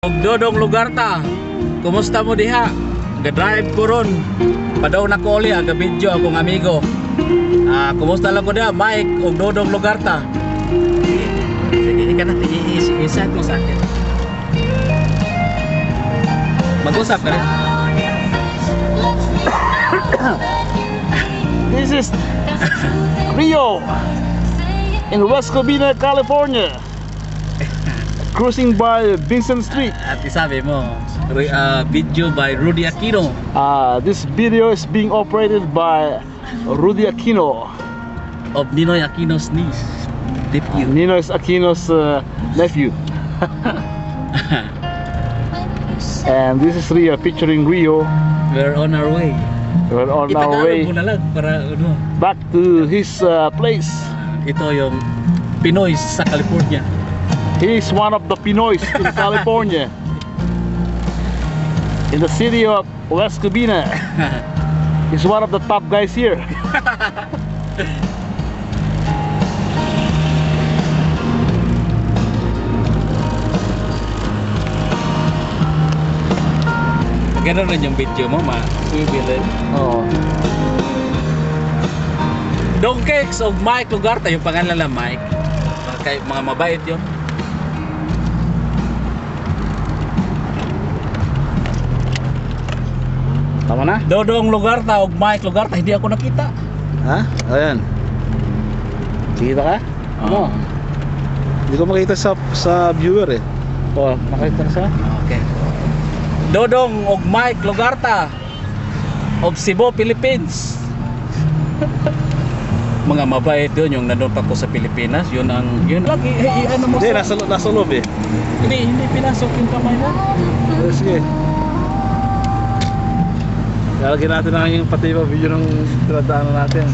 Dodong Lugarta. Kumusta mo diha? Ga-drive ko ron. Padaw na ko uli ang video akong amigo. Ah, kumusta lang ko diha, Mike ug Dodong Lugarta. Sige, ika na i-set mo sa akin. Mag-usap ka rin. This is Rio in West Covina, California. Cruising by Vincent Street. At isabi mo, video by Rudy Aquino. This video is being operated by Rudy Aquino, of Ninoy Aquino's niece. Nephew. Ninoy Aquino's nephew. And this is Rio, featuring Rio. We're on our way. We're on our Itagalog way mo na lang para ano. Back to his place. Ito yung Pinoy sa California. He's one of the Pinoys in California, in the city of West Covina. He's one of the top guys here. Ganun rin yung video mo, ma. Bibilin. Oh. Dong Cakes og Mike Lugarta, yung pangalan lang Mike. Mga, mga mabait yun. Tama na? Dodong Lugarta og Mike Lugarta, hindi ako nakita. Ha? Ayan. Kita ka? Oo. Ano? Hindi ko makita sa viewer eh. Oh, nakita na siya? Okay. Dodong og Mike Lugarta of Cebu, Philippines. Mga mabait yun, yung nandun pa ko sa Pilipinas, yun ang, yun, lagi, eh, ano mo Hindi, sa- nasa loob eh. Hindi pinasok yung kamay mo. Eh, sige. Lalagyan natin ang yung pati pa video ng dinadaanan natin.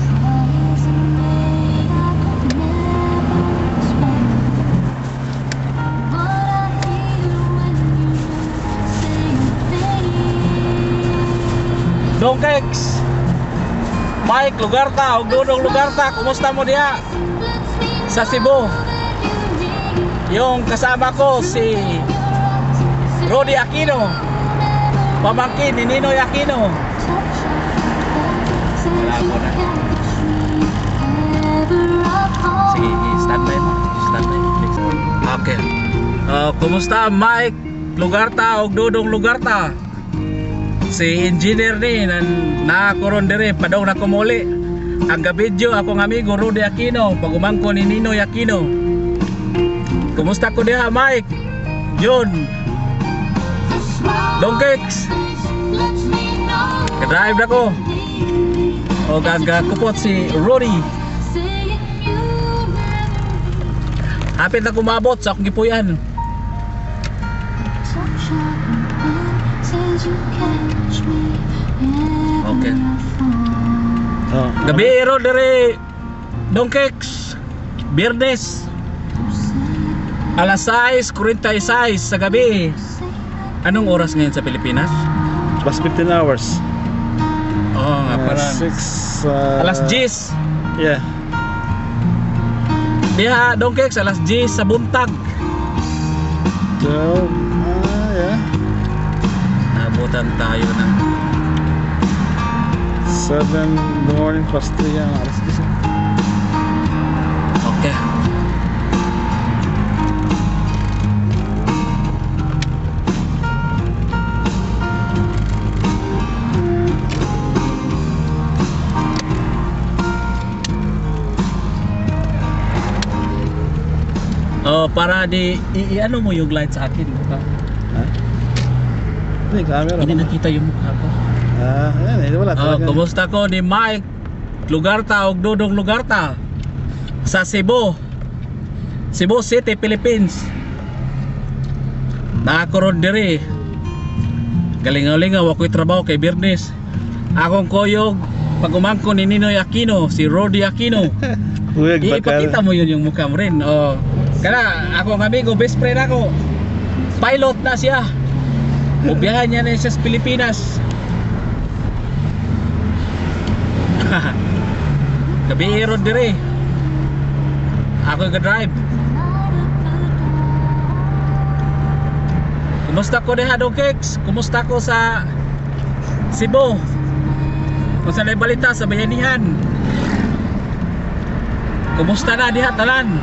Dong Kex, Mike Lugarta og Dodong Lugarta, kumusta mo diha? Sa Cebu. Yung kasama ko si Rudy Aquino. Pamangkin ni Ninoy Aquino. Wala ko na. Sige, standby mo. Standby. Okay. Kumusta Mike Lugarta og Dodong Lugarta? Si engineer ni nan nakaroon dire padong na kumuli. Ang gabidyo akong amigo Rudy Aquino, pagumangko ni Ninoy Aquino. Kumusta ko diha, Mike? Yun. Dong Cakes. Ka-drive na ko. O gagakupot si Rudy. Hapit na kumabot sa akong gipuy-an. Okay. Oh. Gabi ro dire, Dong Cakes. Biyernes. Alas 6:46 sa gabi. Anong oras ngayon sa Pilipinas? Plus 15 hours. Oo nga, parang 6, alas 10. Yeah. Diha, Dong Cakes, alas 10 sa buntag. 12. Ah, yeah. Naabutan tayo ng 7 in the morning plus 3 yan. Alas 10. Okay. Oh, para di i ano mo yung light sa akin, mukha. Ha? Hindi, camera. Hindi nakita yung mukha ko. Ah, ayan eh. Wala Oh, talaga. kumusta ko ni Mike Lugarta og Dodong Lugarta sa Cebu. Cebu City, Philippines. Nakaroon diri. Galingaw-lingaw ako'y trabaho kay Biyernes. Akong koyog pag-umangko ni Ninoy Aquino, si Rody Aquino. Uyag, bakal. Ipakita mo yun yung mukha mo rin. Oh. Kana ako ang amigo, best friend ako. Pilot na siya. Mubiyahan niya na siya sa Pilipinas. Gabi ron dire. Ako ga-drive. Kumusta ko diha, Dong Kicks? Kumusta ko sa Cebu? Kung sa balita sa bayanihan? Kumusta na diha tanan?